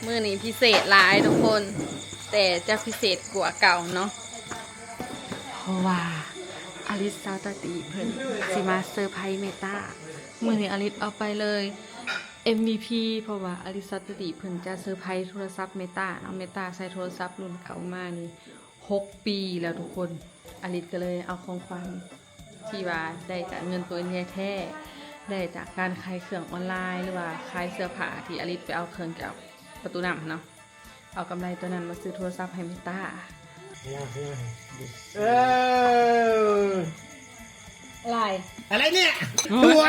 ມື້ນີ້ພິເສດຫຼາຍທຸກຄົນ ແຕ່ຈະພິເສດກວ່າເກົ່າເນາະ ເພາະວ່າອາລິດ ຊາວຕາຕີ ເພິ່ນຊິມາເຊີໄພເມຕາ. ມື້ນີ້ອາລິດເອົາໄປເລີຍ ເອັມວີພີ ເພາະວ່າອາລິດ ຊາວຕາຕີ ເພິ່ນຈະເຊີໄພໂທລະສັບເມຕາເນາະ. ເມຕາໃຊ້ໂທລະສັບລຸ້ນເກົ່າມານີ້ຫົກປີແລ້ວທຸກຄົນ. ອາລິດກໍເລີຍເອົາຂອງຂວັນ ທີ່ວ່າໄດ້ຈາກເງິນຕົວເອງແທ້ໆ ໄດ້ຈາກການຂາຍເຄື່ອງອອນລາຍ ຫຼືວ່າຂາຍເສື້ອຜ້າ ທີ່ອາລິດໄປເອົາເຄື່ອງຈາກປະຕູນ້ຳຫັ້ນເນາະ, ເອົາກຳໄລຕົວນັ້ນມາຊື້ໂທລະສັບໃຫ້ເມຕາ. ເອີ ອາໄລ ອາໄລເນຍ? ໂອ້ຍ ຕົວ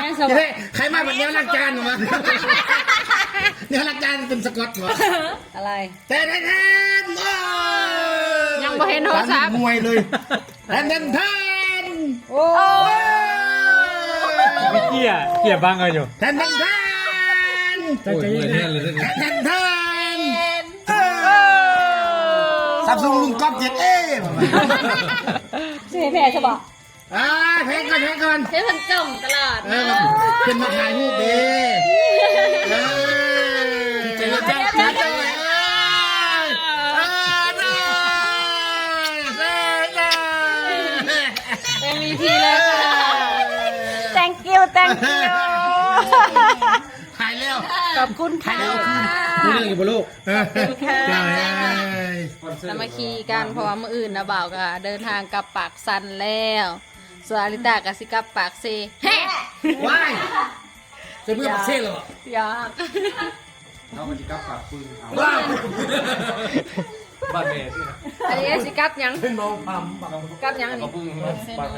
ໃຜມາບັດແນວລ້າງຈານຫວາ? ແນວລ້າງຈານເປັນສະກອດຫວາ? ອາໄລ? ແຕ່ແທ້ໆ ໂອ້ຍ ຍັງບໍ່ເຫັນໂທລະສັບ ມວຍເລີຍ. ແທນ ແທນ ແທນ ໂອ້ຍ ເກຍ ເກຍບັງເອົາຢູ່ ແທນ ແທນ ແທນ ໂອ້ຍ ເມື່ອຍແທນເລີຍ ແທນ ແທນ ແທນ ເອີ Samsung ລຸ້ນກອບ ເຈັດເອ ຊິໃຫ້ແພ້ຊະບໍ? ອ່າ ແພງກ່ອນ ແພງກ່ອນ ໃຫ້ເພິ່ນຈົ່ມຕະຫຼອດ ເອີ ເນາະ ເພິ່ນມາຖ່າຍຮູບເດ້ ເອີ ດີໃຈ ດີໃຈ ເອີ ເອີ ເອີ ເອີ ເອັມວີພີເລີຍ Thank you Thank you ຫາຍແລ້ວ ຂອບຄຸນຄ່ະ ຫາຍແລ້ວ ຮູ້ເລື່ອງຢູ່ບໍ່ລູກ? ເອີ ສາມັກຄີກັນ ເພາະວ່າມື້ອື່ນນະບ່າວກໍເດີນທາງກັບປາກຊັນແລ້ວ ສ່ວນອາລິຕາກໍຊິກັບປາກເຊ ແຮະ ວ້າຍ ຈະເມືອປາກເຊແລ້ວບໍ່? ຢາກ ເຮົາກໍຊິກັບປາກປືນເອົາ ວ້າຍ ບ້ານແມ່ຕິ ອັນນີ້ຊິກັບຫຍັງ? ເປັນເມົາພຳ ກັບຫຍັງອັນນີ້? ປາກເຊ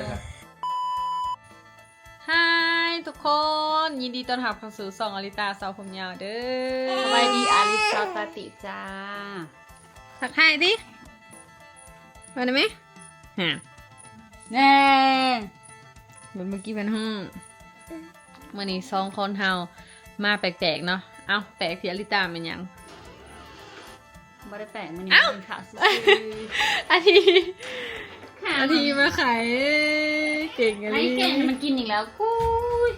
Hi ທຸກຄົນ ຍິນດີຕ້ອນຮັບເຂົ້າສູ່ຊ່ອງອາລິຕາສາວຜົມຍາວເດີ້ ສະບາຍດີອາລິສາວຕາຕິຈ້າ ທັກທາຍຕິ ວ່າໄດ້ໄໝ? ຫາ ແນ່ ເບິ່ງເມື່ອກີ້ເພິ່ນຮ້ອງ ມື້ນີ້ສອງຄົນເຮົາມາແປກໆເນາະ ເອົ້າ ແປກທີ່ອາລິຕາແມ່ນຫຍັງ? ບໍ່ໄດ້ແປກ ມື້ນີ້ເອົ້າ ກິນເຂົ້າຊື່ໆ ອັນນີ້ ອັນນີ້ມາຂາຍ ເກັ່ງອີ່ຫຼີ ໃຫ້ເກັ່ງ ມັນກິນອີກແລ້ວ ກຸ້ຍ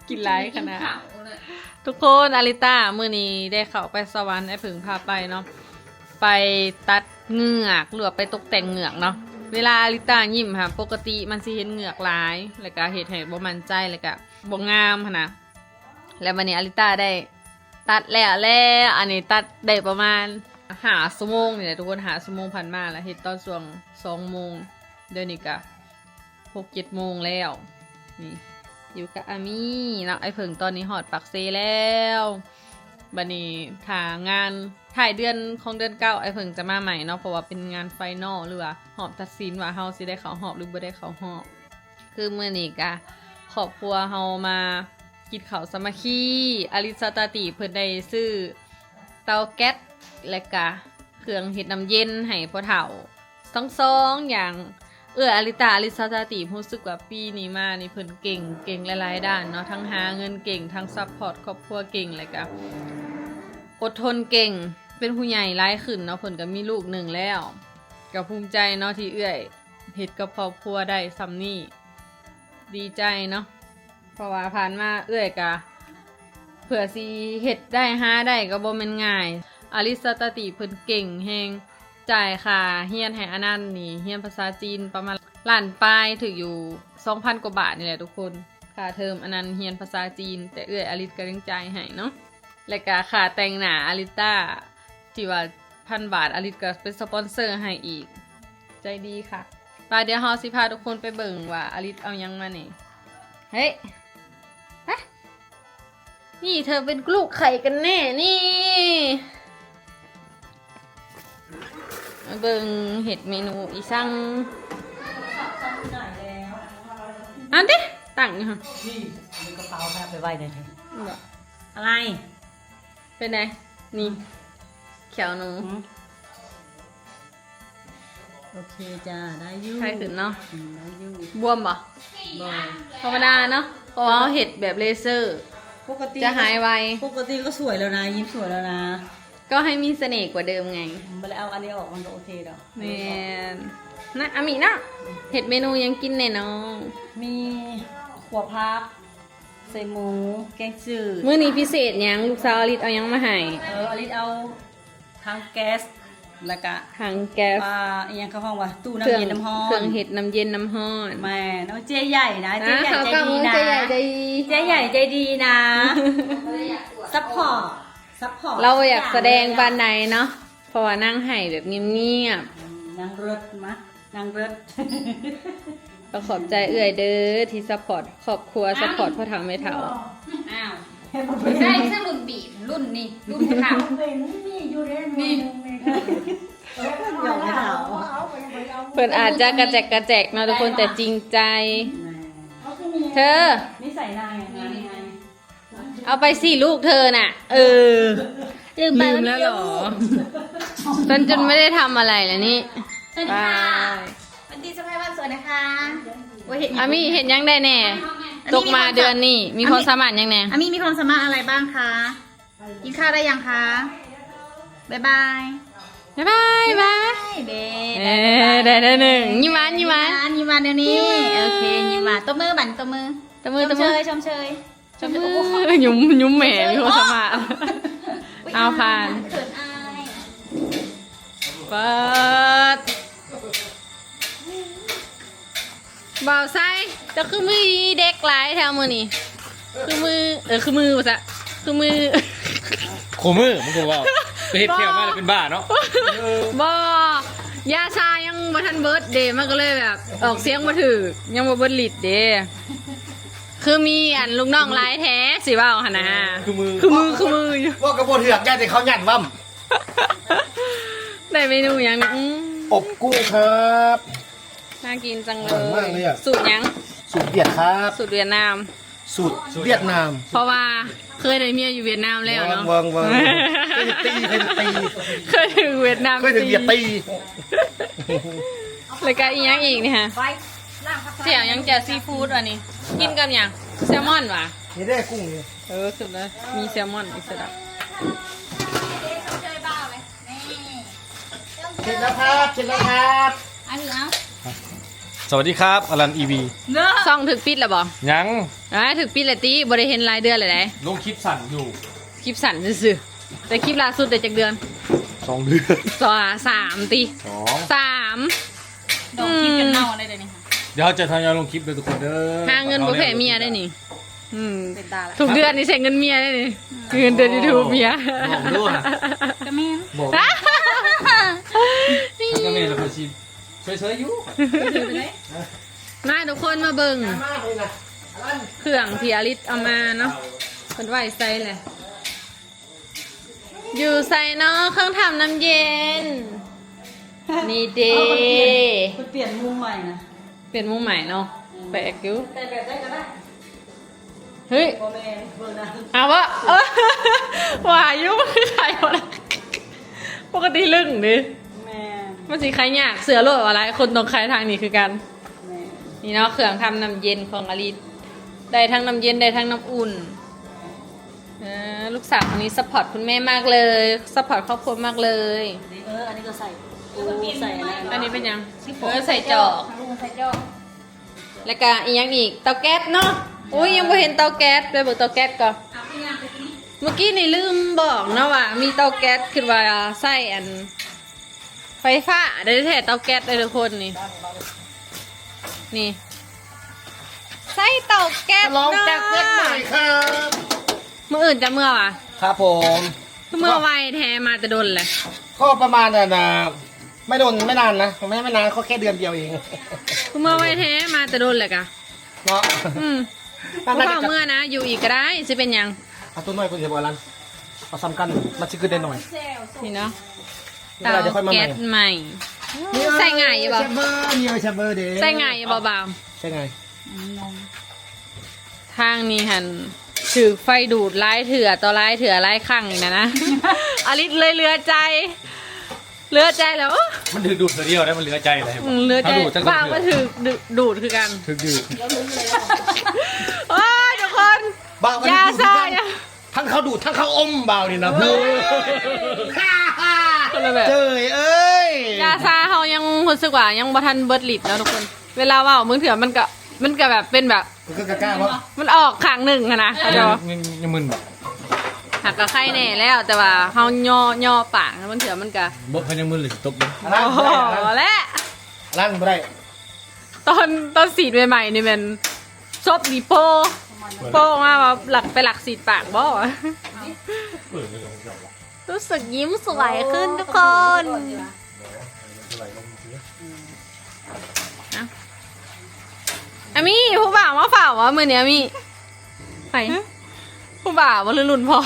ກິນຫຼາຍຂະໜາດ ກິນເຂົ້າເລີຍ ທຸກຄົນ ອາລິຕາມື້ນີ້ໄດ້ເຂົ້າໄປສະຫວັນ ອ້າຍເຜິ້ງພາໄປເນາະ ໄປຕັດເງືອກ ຫຼືວ່າໄປຕົກແຕ່ງເງືອກເນາະ ເວລາອາລິຕາຍິ້ມຫັ້ນ ປົກກະຕິມັນຊິເຫັນເງືອກຫຼາຍ ແລ້ວກະເຮັດໃຫ້ບໍ່ໝັ້ນໃຈ ແລ້ວກະບໍ່ງາມຫັ້ນນະ ແລ້ວບັດນີ້ອາລິຕາໄດ້ ຕັດແລ້ວແລ້ວ ອັນນີ້ຕັດໄດ້ປະມານຫ້າຊົ່ວໂມງນີ້ແຫຼະທຸກຄົນ ຫ້າຊົ່ວໂມງຜ່ານມາ ແລ້ວເຮັດຕອນຊ່ວງສອງໂມງ ດຽວນີ້ກະຫົກເຈັດໂມງແລ້ວ ນີ້ຢູ່ກັບອາມີເນາະ ອ້າຍເຜິ້ງຕອນນີ້ຮອດປາກເຊແລ້ວ ບັດນີ້ຖ້າງານທ້າຍເດືອນຂອງເດືອນເກົ້າ ອ້າຍເຜິ້ງຈະມາໃໝ່ເນາະ ເພາະວ່າເປັນງານໄຟນອລ ຫຼືວ່າຮອບຕັດສິນວ່າເຮົາຊິໄດ້ເຂົ້າຮອບ ຫຼືບໍ່ໄດ້ເຂົ້າຮອບ. ຄືມື້ນີ້ກະຄອບຄົວເຮົາມາກິນເຂົ້າສາມັກຄີ ອາລິສາຕາຕິເພິ່ນໄດ້ຊື້ເຕົາແກັສ ແລະກະເຄື່ອງເຮັດນ້ຳເຢັນໃຫ້ພໍ່ເຖົ້າ ທັງສອງຢ່າງ ເອື້ອຍອາລິຕາ ອາລິສາຕາຕິ ຮູ້ສຶກວ່າປີນີ້ມານີ້ເພິ່ນເກັ່ງ ເກັ່ງຫຼາຍໆດ້ານເນາະ ທັງຫາເງິນເກັ່ງ ທັງຊັບພອດຄອບຄົວເກັ່ງ ແລະກະອົດທົນເກັ່ງ ເປັນຜູ້ໃຫຍ່ຫຼາຍຂຶ້ນເນາະ ເພິ່ນກະມີລູກໜຶ່ງແລ້ວ ກະພູມໃຈເນາະທີ່ເອື້ອຍ ເຮັດກັບຄອບຄົວໄດ້ສ່ຳນີ້ ດີໃຈເນາະ ເພາະວ່າຜ່ານມາເອື້ອຍກະ ເພື່ອຊິເຮັດໄດ້ຫາໄດ້ກໍບໍ່ແມ່ນງ່າຍ ອາລິສາຕາຕິເພິ່ນເກັ່ງແຮງ ຈ່າຍຄ່າຮຽນໃຫ້ອານັນນີ້ ຮຽນພາສາຈີນປະມານລ້ານປາຍ ຖືກຢູ່ສອງພັນກວ່າບາດນີ້ແຫຼະທຸກຄົນ ຄ່າເທີມອານັນຮຽນພາສາຈີນ ແຕ່ເອື້ອຍອາລິສກໍຍັງຈ່າຍໃຫ້ເນາະ ແລະກະຄ່າແຕ່ງໜ້າອາລິຕາ ທີ່ວ່າພັນບາດ ອາລິສກໍເປັນສະປອນເຊີໃຫ້ອີກ ໃຈດີຄັກ ໄປ ດຽວເຮົາຊິພາທຸກຄົນໄປເບິ່ງວ່າອາລິສເອົາຫຍັງມານີ້ ເຮີ້ຍ ຮະ ນີ້ເທີເປັນລູກໃຜກັນແນ່ນີ້ ມາເບິ່ງເຮັດເມນູອີສັງ ອັນຕິ ຕັ້ງຢູ່ຫັ້ນ ນີ້ ຢູ່ກະເປົາ ໄປໄວ້ໄດ້ເທີ ອາໄລ? ເປັນໃດ? ນີ້ ແຂ້ວໜູ ອືມ ໂອເຄຈ້າ ໄດ້ຢູ່ ໄຂ້ຂຶ້ນເນາະ ອືມ ໄດ້ຢູ່ ບວມບໍ່? ບໍ່ ທຳມະດາເນາະ ເພາະວ່າເຮົາເຮັດແບບເລເຊີ ປົກກະຕິ ຈະຫາຍໄວ ປົກກະຕິກໍສວຍແລ້ວນະ ຍິ້ມສວຍແລ້ວນະ ກໍໃຫ້ມີສະເໜ່ກວ່າເດີມໄງ ບໍ່ໄດ້ເອົາອັນນີ້ອອກ ມັນກໍໂອເຄດອກ ແມ່ນ ນະ ອາມິເນາະ ເຮັດເມນູຫຍັງກິນແນ່ນ້ອງ? ມີຂົ້ວຜັກ ໃສ່ໝູ ແກງຈືດ. ມື້ນີ້ພິເສດຫຍັງ? ລູກສາວອາລິດເອົາຫຍັງມາໃຫ້? ເອີ ອາລິດເອົາຖັງແກັສ ແລ້ວກະ ຖັງແກັສ ອ່າ ອີ່ຫຍັງເຂົາຮ້ອງວ່າ ຕູ້ນ້ຳເຢັນນ້ຳຮ້ອນ ເຄື່ອງເຮັດນ້ຳເຢັນນ້ຳຮ້ອນ. ແມ່ນ. ໂອ້ ເຈ້ໃຫຍ່ນະ ເຈ້ໃຫຍ່ໃຈດີນະ ເຈ້ໃຫຍ່ໃຈດີນະ ຊັບພອດ ຊັບພອດ. ລາວບໍ່ຢາກສະແດງປານໃດເນາະ ເພາະວ່ານາງໃຫ້ແບບງຽບໆ. ອືມ ນາງເລີດມາ ນາງເລີດ. ກໍຂອບໃຈເອື້ອຍເດີທີ່ຊັບພອດຄອບຄົວ ຊັບພອດພໍ່ເຖົ້າແມ່ເຖົ້າ. ອ້າວ ໃຊ່ ໃຊ່ລຸ້ນບີບ ລຸ້ນນີ້ ລຸ້ນເຖົ້າ ນີ້ ເພິ່ນອາດຈະກະແຈກກະແຈກເນາະທຸກຄົນ ແຕ່ຈິງໃຈ. ເທີ ນິໄສນາຍ ເອົາໄປສິລູກເທີນະ. ເອີ ລືມໄປ ລືມແລ້ວເຫລອ? ສັນຈົນໄມ່ໄດ້ທຳອະໄລແລ້ວນີ້. ສະຫວັດດີຄ່ະ ວັນດີສະພາຍວັນສວຍນະຄະ. ໂອ້ຍ ເຮັດຫຍັງ? ອາມີເຮັດຫຍັງໄດ້ແດ່? ຕົກມາເດືອນນີ້ ມີຄວາມສາມາດຫຍັງແດ່? ອາມີມີຄວາມສາມາດອະໄລບ້າງຄະ? ກິນຂ້າວໄດ້ຍັງຄະ? ບາຍບາຍ ບາຍບາຍ ບາຍບາຍ. ເດ້ ເອີ ໄດ້ ໄດ້ໜຶ່ງ. ຍິ້ມຫວານ ຍິ້ມຫວານ ຍິ້ມຫວານດຽວນີ້. ໂອເຄ ຍິ້ມຫວານ. ຕົບມືບັດນີ້ ຕົບມື ຕົບມື ຕົບມື ຊົມເຊີຍ ຊົມເຊີຍ. ຍົມ ຍຸມແໝ່ ມີຄວາມສາມາດ. ເອົາຜ່ານ ເຂີດ. ບ່າວໄຊ ເຈົ້າຄືມີເດັກຫຼາຍແທ້ມື້ນີ້? ຄືມື ເອີ ຄືມືວ່າຊະ ຄືມື ຄູ່ມື້ ມັນກໍເວົ້າ ໄປເຮັດແຂ້ວມາແລ້ວເປັນບ້າເນາະ. ບໍ່ ຢາຊາຍັງບໍ່ທັນເບິດເດ ມັນກໍເລີຍແບບອອກສຽງບໍ່ຖືກ ຍັງບໍ່ເບິດລິດເດ. ຄືມີອັນລູກນ້ອງຫຼາຍແທ້ ຊິເວົ້າຫັ້ນນະ. ຄືມື ຄືມື ຄືມືຢູ່ ເວົ້າກໍບໍ່ຖືກ ຢ້ານແຕ່ເຂົາຢ້ານວຳ. ໄດ້ເມນູຫຍັງນີ້? ອືມ ອົບກຸ້ງຄັບ. ໜ້າກິນຈັງເລີຍ. ອະຮ່ອຍມາກເລີຍອະ. ສູດຫຍັງ? ສູດຫວຽດຄັບ. ສູດຫວຽດນາມ. ສູດຫວຽດນາມ ເພາະວ່າເຄີຍໄດ້ເມຍຢູ່ຫວຽດນາມແລ້ວເນາະ. ເວີງ ເວີງ ເຄີຍຖືກຫວຽດນາມ ເຄີຍຖືກຫວຽດນາມ ເຄີຍຖືກຫວຽດຕີ. ແລ້ວກະອີ່ຫຍັງອີກນີ້ຮະ? ແຈ່ວຫຍັງ? ແຈ່ວຊີຟູດຫວານີ້? ກິນກັບຫຍັງ? ແຊລມອນຫວາ? ນີ້ເດ້ກຸ້ງນີ້. ເອີ ສຸດເລີຍ ມີແຊລມອນອີກສະດັບ. ເສັດແລ້ວຄັບ ເສັດແລ້ວຄັບ. ອັນນີ້ເອົາ. ສະຫວັດດີຄັບ ອາລັນ ອີ ວີ. ຊ່ອງຖືກປິດແລ້ວບໍ່? ຍັງ. ອ່າ ຖືກປິດແລ້ວຕິ ບໍ່ໄດ້ເຫັນຫຼາຍເດືອນແລ້ວໃດ໋. ລົງຄລິບສັ້ນຢູ່ ຄລິບສັ້ນຊື່ໆ ແຕ່ຄລິບລ່າສຸດໄດ້ຈັກເດືອນ? ສອງເດືອນ. ສອງ ສາມຕິ. ສອງ ສາມ. ດອກຄລິບຈົນເນົ່າໄດ້ເດີນີ້. ດຽວເຮົາຈະທະຍອຍລົງຄລິບເດີທຸກຄົນເດີ. ຫາເງິນບໍ່ແພ້ເມຍໄດ້ນີ້. ອືມ ເປັນຕາລະ ທຸກເດືອນນີ້ໃຊ້ເງິນເມຍເດ້ນີ້. ອືມ ເງິນເດືອນຢູທູບເມຍ. ບອກດ້ວຍ ກະແມ່ນ ບອກດ້ວຍ ກະແມ່ນ ແລ້ວຂ້ອຍຊິເຊີຍໆຢູ່. ມາທຸກຄົນມາເບິ່ງເຄື່ອງທີ່ອາລິດເອົາມາເນາະ. ເພິ່ນໄວ້ໃສແຫຼະ? ຢູ່ໃສເນາະ ເຄື່ອງທຳນ້ຳເຢັນ? ນີ້ເດ້. ເອີ ເພິ່ນປ່ຽນ ເພິ່ນປ່ຽນມຸມໃໝ່ນະ. ປ່ຽນມຸມໃໝ່ເນາະ. ອືມ ແປກຢູ່ ແຕ່ແບບໃດກໍໄດ້. ເຮີ້ຍ ບໍ່ແມ່ນ ເບິ່ງນະ ເອົາວະ. ເອີ ວ່າຢູ່ ມັນຄືໄຂ່ບໍ່ລະ? ປົກກະຕິລຶ້ງເດ້. ແມ່ນ ມັນຊິໄຂຍາກ ເຊື່ອໂລດວ່າຫຼາຍຄົນຕ້ອງໄຂທາງນີ້ຄືກັນ. ແມ່ນ ນີ້ເນາະ ເຄື່ອງທຳນ້ຳເຢັນຂອງອາລິດ ໄດ້ທັງນ້ຳເຢັນ ໄດ້ທັງນ້ຳອຸ່ນ. ເອີ ລູກສາວຄົນນີ້ຊັບພອດຄຸນແມ່ມາກເລີຍ ຊັບພອດຄອບຄົວມາກເລີຍ. ເອີ ອັນນີ້ກໍໃສ່ ໂອ້ ໃສ່ອັນນັ້ນ ອັນນີ້ເປັນຫຍັງ? ເອີ ໃສ່ຈອກ ໃສ່ຈອກ. ແລ້ວກະອີ່ຫຍັງອີກ? ເຕົາແກັສເນາະ. ໂອ້ຍ ຍັງບໍ່ເຫັນເຕົາແກັສ ໄປເບິ່ງເຕົາແກັສກ່ອນ. ເອົາໄປຍ່າງໄປກິນ. ເມື່ອກີ້ນີ້ລືມບອກເນາະວ່າມີເຕົາແກັສ ຄິດວ່າໃຊ້ອັນ ໄຟຟ້າໄດ້ແທ້ ເຕົາແກັສໄດ້ທຸກຄົນນີ້. ນີ້ ໃຊ້ເຕົາແກັສ ສະຫຼອງເຕົາແກັສໃໝ່ຄັບ. ມື້ອື່ນຈະເມືອຫວາ? ຄັບຜົມ. ຄືເມືອໄວແທ້ ມາແຕ່ດົນແຫຼະ. ກໍປະມານ ອັນນ່າ ໄມ່ດົນໄມ່ນານນະ ໄມ່ ໄມ່ນານ ກໍແຄ່ເດືອນດຽວເອງ. ຄືເມືອໄວແທ້ ມາແຕ່ດົນແຫຼະກະ ເນາະ. ອືມ ບໍ່ເຂົ້າເມືອນະ ຢູ່ອີກກໍໄດ້ ຊິເປັນຫຍັງ? ເອົາຕົວນ້ອຍກວ່ານີ້ບໍ່ ອາລັນ? ເອົາສ່ຳກັນ ມັນຊິຂຶ້ນໄດ້ໜ້ອຍ. ນີ້ເນາະ ເຕົາແກັສໃໝ່ ໃຊ້ງ່າຍຢູ່ບໍ່? ນີ້ເອົາແຊບເບີ ນີ້ເອົາແຊບເບີເດ້. ໃຊ້ງ່າຍຢູ່ບໍ່ບ່າວ? ໃຊ້ງ່າຍ. ອືມ ທາງນີ້ຫັ້ນຖືກໄຟດູດຫຼາຍເທື່ອຕໍ່ຫຼາຍເທື່ອຫຼາຍຄັ້ງນີ້ນະ ອາລິດເລີຍເຫຼືອໃຈ. ເຫຼືອໃຈແລ້ວ. ໂອ້ ມັນຖືກດູດເທື່ອດຽວໄດ້ ມັນເຫຼືອໃຈແລ້ວ. ອືມ ເຫຼືອໃຈ. ບ່າວກໍຖືກດູດຄືກັນ. ຖືກດູດ. ໂອ້ຍ ທຸກຄົນ ບ່າວກໍຖືກດູດຄືກັນ. ທັງເຂົາດູດ ທັງເຂົາອົມບ່າວນີ້ນະ. ເອີ ຄົນລະແບບ. ເຈີຍເອີຍ ຢາຊາເຮົາຍັງຮູ້ສຶກວ່າຍັງບໍ່ທັນເບິດລິດເນາະທຸກຄົນ. ເວລາເວົ້າບາງເທື່ອມັນກໍ ມັນກະແບບເປັນແບບ ຄືກະກ້າບໍ່ ມັນອອກຂ້າງໜຶ່ງຫັ້ນນະ ເຂົາເຈົ້າວ່າ ຍັງ ຍັງມຶນບໍ່ ຫາກກະໄຄແດ່ແລ້ວ ແຕ່ວ່າເຮົາຍໍ ຍໍປາກ ບາງເທື່ອມັນກະ ບໍ່ ຄັນຍັງມຶນເລີຍຊິຕົບເດ້ ອັນນັ້ນບໍ່ໄດ້ ອັນນັ້ນ ແລະ ອັນນັ້ນບໍ່ໄດ້ ຕອນ ຕອນສີດໃໝ່ໆນີ້ແມ່ນສົບນີ້ໂປ ໂປອອກມາວ່າລັກ ໄປລັກສີດປາກບໍ່ ຮູ້ສຶກຍິ້ມສວຍຂຶ້ນທຸກຄົນ. ອາມີ ຜູ້ບ່າວມາເຝົ້າຫວາມື້ນີ້ ອາມີ ໃຜ ຜູ້ບ່າວບໍ່ ຫຼືລຸ້ນພໍ່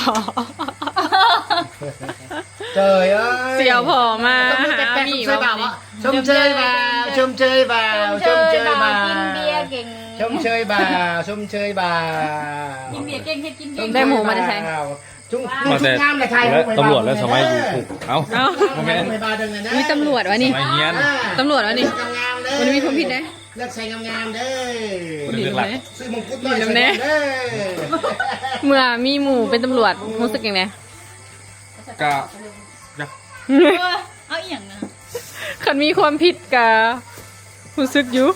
ເຈີຍເອີຍ ສຽວພໍ່ມາຫາອາມີ ຊົມເຊີຍບ່າວ ຊົມເຊີຍບ່າວ ຊົມເຊີຍບ່າວ ກິນເບຍເກັ່ງ ຊົມເຊີຍບ່າວ ຊົມເຊີຍບ່າວ ກິນເບຍເກັ່ງ ເຮັດກິນເກັ່ງ ໄດ້ໝູມາແຕ່ໃສ? ຈຸ ມາແຕ່ຕຳຫຼວດແລ້ວສະໄໝຢູ່ຄຸກ ເອົ້າ ເອົ້າ ບໍ່ແມ່ນ ມີຕຳຫຼວດວະນີ້ ສະໄໝຮຽນ ຕຳຫຼວດວະນີ້ ບໍ່ໄດ້ມີຄວາມຜິດເດ້ ເລືອກໃສ່ງາມໆເດີ ບໍ່ໄດ້ເລືອກລັກ ຊື້ມົງກຸດມາໃສ່ກ່ອນເດີ ເມື່ອມີໝູ່ເປັນຕຳຫຼວດ ຮູ້ສຶກຈັ່ງໃດ? ກະ ຢາກ ເອີ ເອົາອີ່ຫຍັງນະ ຄັນມີຄວາມຜິດກະຮູ້ສຶກຢູ່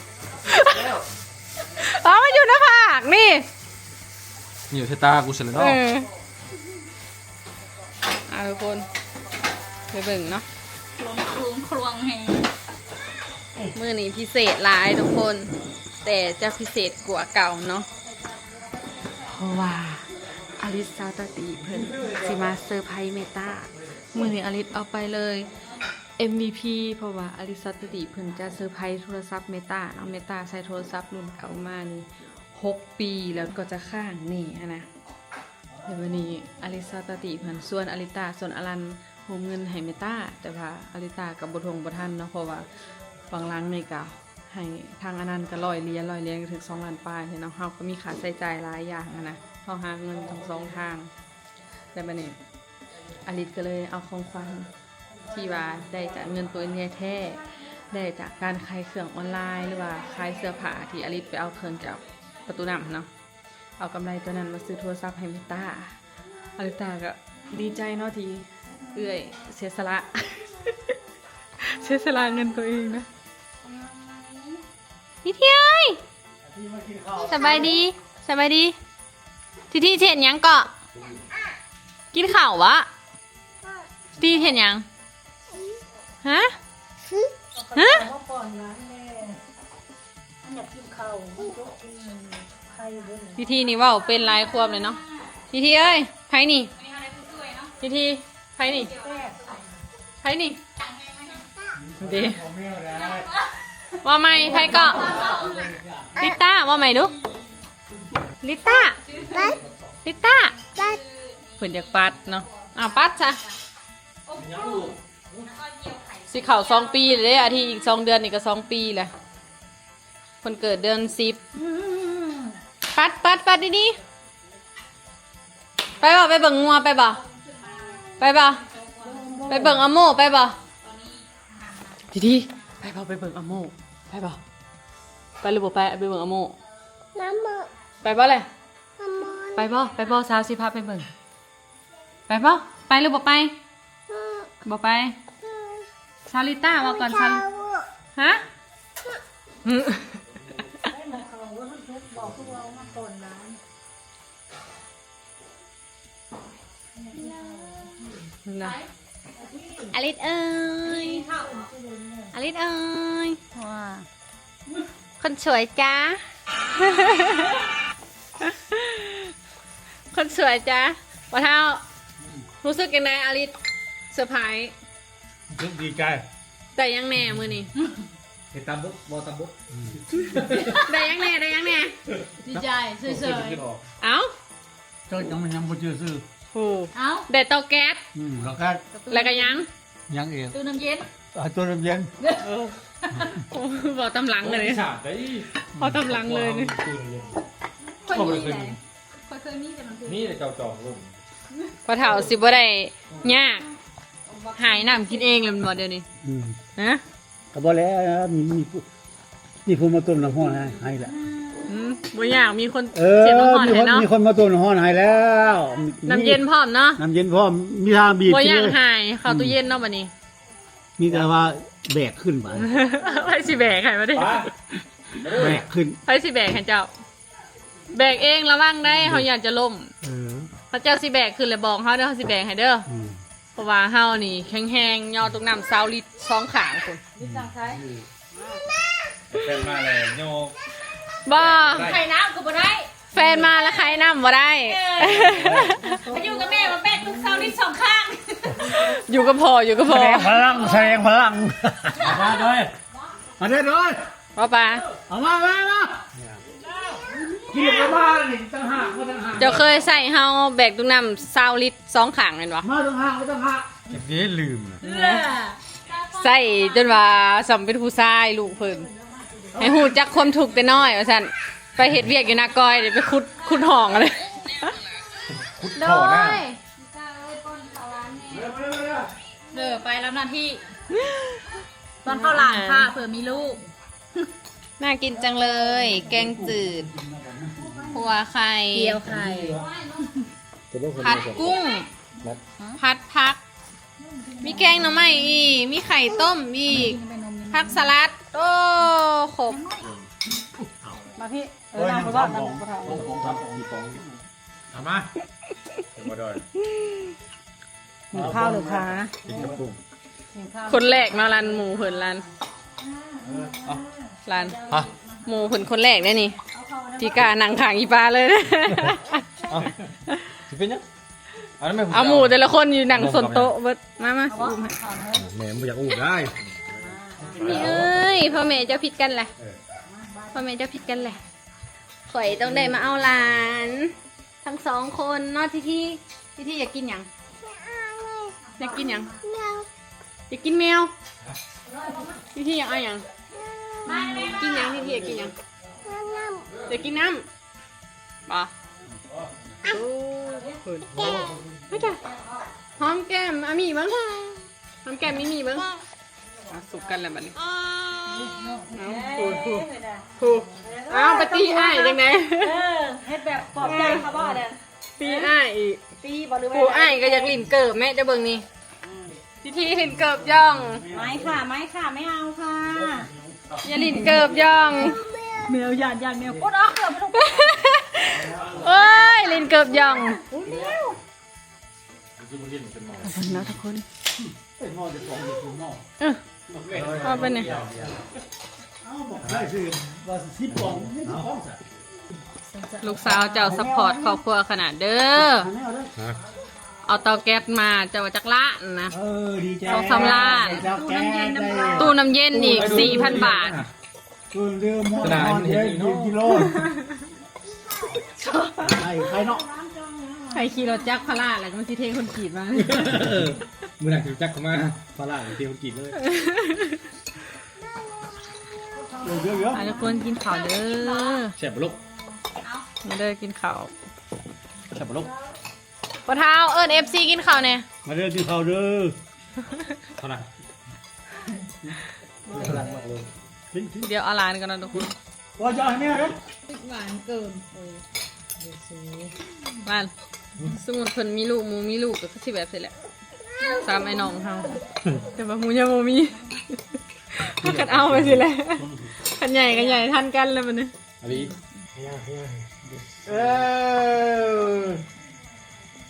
ເອົາ ມັນຢູ່ໜ້າຜາກນີ້ ຢູ່ໃສ່ຕາກູຊັ້ນແຫຼະເນາະ ເອີ. ອ່າ ທຸກຄົນ ໄປເບິ່ງເນາະ ລວງ ລວງ ລວງແຮງ ມື້ນີ້ພິເສດຫຼາຍທຸກຄົນ ແຕ່ຈະພິເສດກວ່າເກົ່າເນາະ ເພາະວ່າອາລິດ ຊາວຕາຕີ ເພິ່ນຊິມາເຊີໄພຣສ໌ເມຕາ ມື້ນີ້ອາລິດເອົາໄປເລີຍ ເອັມວີພີ ເພາະວ່າອາລິດ ຊາວຕາຕີ ເພິ່ນຈະເຊີໄພຣສ໌ໂທລະສັບເມຕາເນາະ ເມຕາໃຊ້ໂທລະສັບລຸ້ນເກົ່າມານີ້ຫົກປີແລ້ວ ກໍຈະຄ້າງນີ້ຫັ້ນນະ. ແລ້ວບາດນີ້ອາລິດ ຊາວຕາຕີ ເພິ່ນຊວນອາລິດຕາ ຊວນອາລັນໂຮມເງິນໃຫ້ເມຕາ ແຕ່ວ່າອາລິດຕາກະບໍ່ທວງບໍ່ທັນເນາະ ເພາະວ່າຫວ່າງຫຼັງນີ້ກະໃຫ້ທາງອາລັນກະຮ້ອຍຫຼຽນ ຮ້ອຍຫຼຽນກະເຖິງສອງລ້ານປາຍເນາະ ເຮົາກະມີຄ່າໃຊ້ຈ່າຍຫຼາຍຢ່າງຫັ້ນນະ ເຮົາຫາເງິນທັງສອງທາງ ແລ້ວບາດນີ້ອາລິດກະເລີຍເອົາຂອງຂວັນທີ່ວ່າໄດ້ຈາກເງິນໂຕເອງແທ້ໆ ໄດ້ຈາກການຂາຍເຄື່ອງອອນລາຍ ຫຼືວ່າຂາຍເສື້ອຜ້າທີ່ອາລິດໄປເອົາເຄື່ອງຈາກປະຕູນ້ຳເນາະ ເອົາກຳໄລໂຕນັ້ນມາຊື້ໂທລະສັບໃຫ້ເມຕາ ອາລິດຕາກະດີໃຈເນາະທີ່ເອື້ອຍເສຍສະຫຼະ ເສຍສະຫຼະເງິນໂຕເອງນະ ທີທີເອີຍ ສະບາຍດີ ສະບາຍດີ ທີທີເຮັດຫຍັງເກາະ ກິນເຂົ້າຫວາ ທີທີເຮັດຫຍັງ ຮະ ຮະ ມັນຢາກກິນເຂົ້າ ມັນຈົກກິນໄຂ່ເບິ່ງ ທີທີນີ້ເວົ້າເປັນຫຼາຍຄວາມເລີຍເນາະ ທີທີເອີຍ ໃຜນີ້ ທີທີ ໃຜນີ້ ໃຜນີ້ ເດ ເວົ້າໃໝ່ ໃຜເກາະ ລິດຕາ ເວົ້າໃໝ່ດູ ລິດຕາ ລິດຕາ ເພິ່ນຢາກປັດເນາະ ອ້າວ ປັດຊະ. ຊິເຂົ້າສອງປີແລ້ວເດ້ ອາທິດອີກສອງເດືອນນີ້ກະສອງປີແລ້ວ ເພິ່ນເກີດເດືອນສິບ ປັດ ປັດ ປັດດີໆ ໄປບໍ່ ໄປເບິ່ງງົວ ໄປບໍ່ ໄປບໍ່ ໄປເບິ່ງອາໂມ ໄປບໍ່ ດີໆ ໄປບໍ່ ໄປເບິ່ງອາໂມ ໄປບໍ່ ໄປຫຼືບໍ່ໄປ ໄປເບິ່ງອາໂມ ໄປບໍ່ແລະ ໄປບໍ່ ໄປບໍ່ ສາວຊິພາໄປເບິ່ງ ໄປບໍ່ ໄປຫຼືບໍ່ໄປ ບໍ່ໄປ ຊາລິຕ້າ ເວົ້າກ່ອນ ຊາລິ ຮະ ອາລິດເອີຍ ອາລິດເອີຍ ວ້າ ຄົນສວຍຈ້າ ຄົນສວຍຈ້າ ພໍ່ເຖົ້າ ຮູ້ສຶກຈັ່ງໃດ ອາລິດເຊີໄພຣສ໌ ຮູ້ສຶກດີໃຈ ໄດ້ຫຍັງແດ່ມື້ນີ້ ເຮັດຕາມບົດ ເວົ້າຕາມບົດ ໄດ້ຫຍັງແດ່ ໄດ້ຫຍັງແດ່ ດີໃຈເສີຍໆ ເອົ້າ ເຈົ້າຍັງ ຍັງບໍ່ຈື່ຊື່ ໂອ້ ເອົ້າ ໄດ້ເຕົາແກັສ ອືມ ເຕົາແກັສ ແລ້ວກະຫຍັງ ຫຍັງອີກ ຕູ້ນ້ຳເຢັນ ອ່າ ຕູ້ນ້ຳເຢັນ ເອີ ເວົ້າຕາມຫຼັງເລີຍ ເວົ້າຕາມຫຼັງເລີຍນີ້ ຕູ້ນ້ຳເຢັນ ຂ້ອຍມີແຫຼະ ຂ້ອຍເຄີຍມີແຕ່ມັນ ມີແຕ່ເຈົ້າຈອງລົມ ພໍ່ເຖົ້າຊິບໍ່ໄດ້ຍາກ ຫາຍນ້ຳກິນເອງແລ້ວແມ່ນບໍ່ດຽວນີ້ ອືມ ຮະ ກະບໍ່ແລ້ວ ມີ ມີຜູ້ ມີຜູ້ມາຕົ້ມນ້ຳຮ້ອນໃຫ້ ໃຫ້ລະ ອືມ ບໍ່ຍາກ ມີຄົນ ເອີ ສຽບນ້ຳຮ້ອນໃຫ້ເນາະ ມີຄົນ ມີຄົນມາຕົ້ມນ້ຳຮ້ອນໃຫ້ແລ້ວ ນ້ຳເຢັນພ້ອມເນາະ ນ້ຳເຢັນພ້ອມ ມີທາງບີບ ບໍ່ຍາກ ກິນເລີຍ ຫາຍເຂົ້າຕູ້ເຢັນເນາະ ອືມ ບາດນີ້ ມີແຕ່ວ່າແບກຂຶ້ນໄປ ໃຜຊິແບກໃຫ້ບາດນີ້ ປ້າ ແບກຂຶ້ນ ໃຜຊິແບກໃຫ້ເຈົ້າ? ແບກເອງ ລະວັງໄດ໋ ເຮົາຢ້ານຈະລົ້ມ. ເອີ ເຂົາເຈົ້າຊິແບກຂຶ້ນແລ້ວບອກເຮົາເດີ ເຮົາຊິແບກໃຫ້ເດີ. ອືມ ເພາະວ່າເຮົານີ້ແຂງແຮງ ຍໍຕຸກນ້ຳຊາວລິດສອງຂ້າງພຸ້ນ. ແຟນມາແລ້ວໂຍກ ບໍ່ ໄຂ່ນ້ຳກໍບໍ່ໄດ້ ແຟນມາແລ້ວໄຂ່ນ້ຳບໍ່ໄດ້. ເອີ ໄປຢູ່ກັບແມ່ ມາແບກລູກຊາວລິດສອງຂ້າງ ຢູ່ກັບພໍ່ ຢູ່ກັບພໍ່ ສະແດງພະລັງ ສະແດງພະລັງ. ມາເດີ ມາເດີ ເອົາປາ ເອົາມາ ມາ ມາ ກິນແລ້ວມານີ້ຕ່າງຫາກ ມາຕ່າງຫາກ. ເຈົ້າເຄີຍໃຊ້ເຮົາແບກຕຸກນ້ຳຊາວລິດສອງຂ້າງແມ່ນບໍ່? ມາຕ່າງຫາກ ມາຕ່າງຫາກ. ເດ້ລືມນະ ໃຊ້ຈົນວ່າສ່ຳເປັນຜູ້ຊາຍ ລູກເພິ່ນ ໃຫ້ຮູ້ຈັກຄວາມທຸກແຕ່ນ້ອຍວ່າຊັ້ນ. ໄປເຮັດວຽກຢູ່ນາກອຍ ໄດ້ໄປຂຸດ ຂຸດຮ່ອງເລີຍ ຂຸດທໍ່ນະ. ໂດຍ ເດີ ໄປຮັບໜ້າທີ່ ຕອນເຂົ້າຫຼານຄ່າ ເຜື່ອມີລູກ. ໜ້າກິນຈັງເລີຍ ແກງຈືດ ຂົ້ວໄຂ່ ກ່ຽວໄຂ່ ຜັດກຸ້ງ ຜັດຜັກ ມີແກງໜໍ່ໄມ້ອີກ ມີໄຂ່ຕົ້ມອີກ ຜັກສະຫຼັດ ໂອ້ ຄົບ. ມາພີ້ ເອີ ນັ່ງບໍ່ໄດ້ ນັ່ງບໍ່ໄດ້. ເອົາມາ ບໍ່ໄດ້. ຫິວເຂົ້າເລີຍຄ່ະ ກິນກັບກຸ້ງ. ຫິວເຂົ້າ ຄົນແລກເນາະ ລັນ ໝູ່ເພິ່ນ ລັນ ເອີ ເອົາ ລັນ ຮະ ໝູ່ເພິ່ນຄົນແລກເດ້ນີ້ ທີ່ກ້ານັ່ງຂ້າງອີປາເລີຍ. ເອົາ ຊິເປັນຫຍັງ? ເອົາແມ່ ເອົາໝູ່ແຕ່ລະຄົນຢູ່ນັ່ງຊົນໂຕະເບິດ. ມາ ມາ ຊິອຸ້ມໃຫ້. ແມ່ບໍ່ຢາກອຸ້ມໄດ້. ນີ້ເອີຍ ພໍ່ແມ່ເຈົ້າຜິດກັນແຫຼະ ພໍ່ແມ່ເຈົ້າຜິດກັນແຫຼະ. ຂ້ອຍຕ້ອງໄດ້ມາເອົາຫຼານທັງສອງຄົນເນາະ. ທີທີ ທີທີຢາກກິນຫຍັງ? ຢາກກິນຫຍັງ? ຢາກກິນແມວ. ທີທີຢາກເອົາຫຍັງ? ກິນຫຍັງ? ທີທີຢາກກິນຫຍັງ? ຢາກກິນນ້ຳ ບໍ່? ໂອ້ ເພິ່ນ ຫອມແກ້ມອາມີ້ເບິ່ງ ຫອມແກ້ມມີມີເບິ່ງ. ອ່ະ ສຸກກັນແລ້ວບັດນີ້. ເອົາ ຜູ້ ຜູ້ ຜູ້ ເອົາ ໄປຕີອ້າຍຈັ່ງໃດ? ເອີ ເຮັດແບບປອບໃຈເຂົາບໍ່? ຕີອ້າຍອີກ ຕີບໍ່ ຫຼືວ່າ ຜູ້ອ້າຍກໍຢາກຫຼິ້ນເກີບແມ້. ເຈົ້າເບິ່ງນີ້ ພິທີຫຼິ້ນເກີບຢ່ອງ. ໄມ້ຄ່ະ ໄມ້ຄ່ະ ໄມ່ເອົາຄ່ະ ຢ່າຫຼິ້ນເກີບຢ່ອງ. ແມວ ຢ້ານ ຢ້ານແມວ ກົດອອກເກີບ. ໂອ້ຍ ຫຼິ້ນເກີບຢ່ອງ. ເນາະທຸກຄົນ ເອີ ເອົາໄປນີ້. ລູກສາວເຈົ້າຊັບພອດຄອບຄົວຂະໜາດເດີ. ເອົາເຕົາແກັສມາ ເຈົ້າວ່າຈັກລ້ານນະ? ເອີ ດີໃຈ ສອງສາມລ້ານ. ຕູ້ນ້ຳເຢັນອີກສີ່ພັນບາດ. ເອີ ລືມ ສະໜາມມັນເຫັນເນາະ ໄປ ໄປເນາະ ໃຫ້ຂີ່ລົດຈັກພາລາ ແລ້ວກໍມັນຊິເທຄອນກຣີດມາ. ເອີ ມື້ໜ້າຂີ່ລົດຈັກເຂົ້າມາ ພາລາເທຄອນກຣີດເລີຍ. ເອີ ເອີ ເອີ ມາທຸກຄົນກິນເຂົ້າເດີ. ແຊບບໍ່ລູກ? ມາເດີກິນເຂົ້າ. ແຊບບໍ່ລູກ? ພໍ່ເຖົ້າ ເອີ້ນເອັຟຊີກິນເຂົ້າແດ່. ມາເດີກິນເຂົ້າເດີ. ເທົ່ານັ້ນ. ດຽວເອົາຫຼານກ່ອນເນາະທຸກຄົນ. ວ່າຢ່າໃຫ້ແມ່ເດີ. ຫວານເກີນ. ເອີ ຫວານ. ສົມມຸດເພິ່ນມີລູກ ໝູ່ມີລູກກໍຄືຊິແບບຊີ້ແຫຼະ ສາມອ້າຍນ້ອງເຮົາ. ແຕ່ວ່າໝູ່ຍັງບໍ່ມີ ພາກັນເອົາໄປຊີ້ແຫຼະ. ຄັນໃຫຍ່ກໍໃຫຍ່ທັນກັນແລ້ວບັດນີ້. ອາລີ ເອີ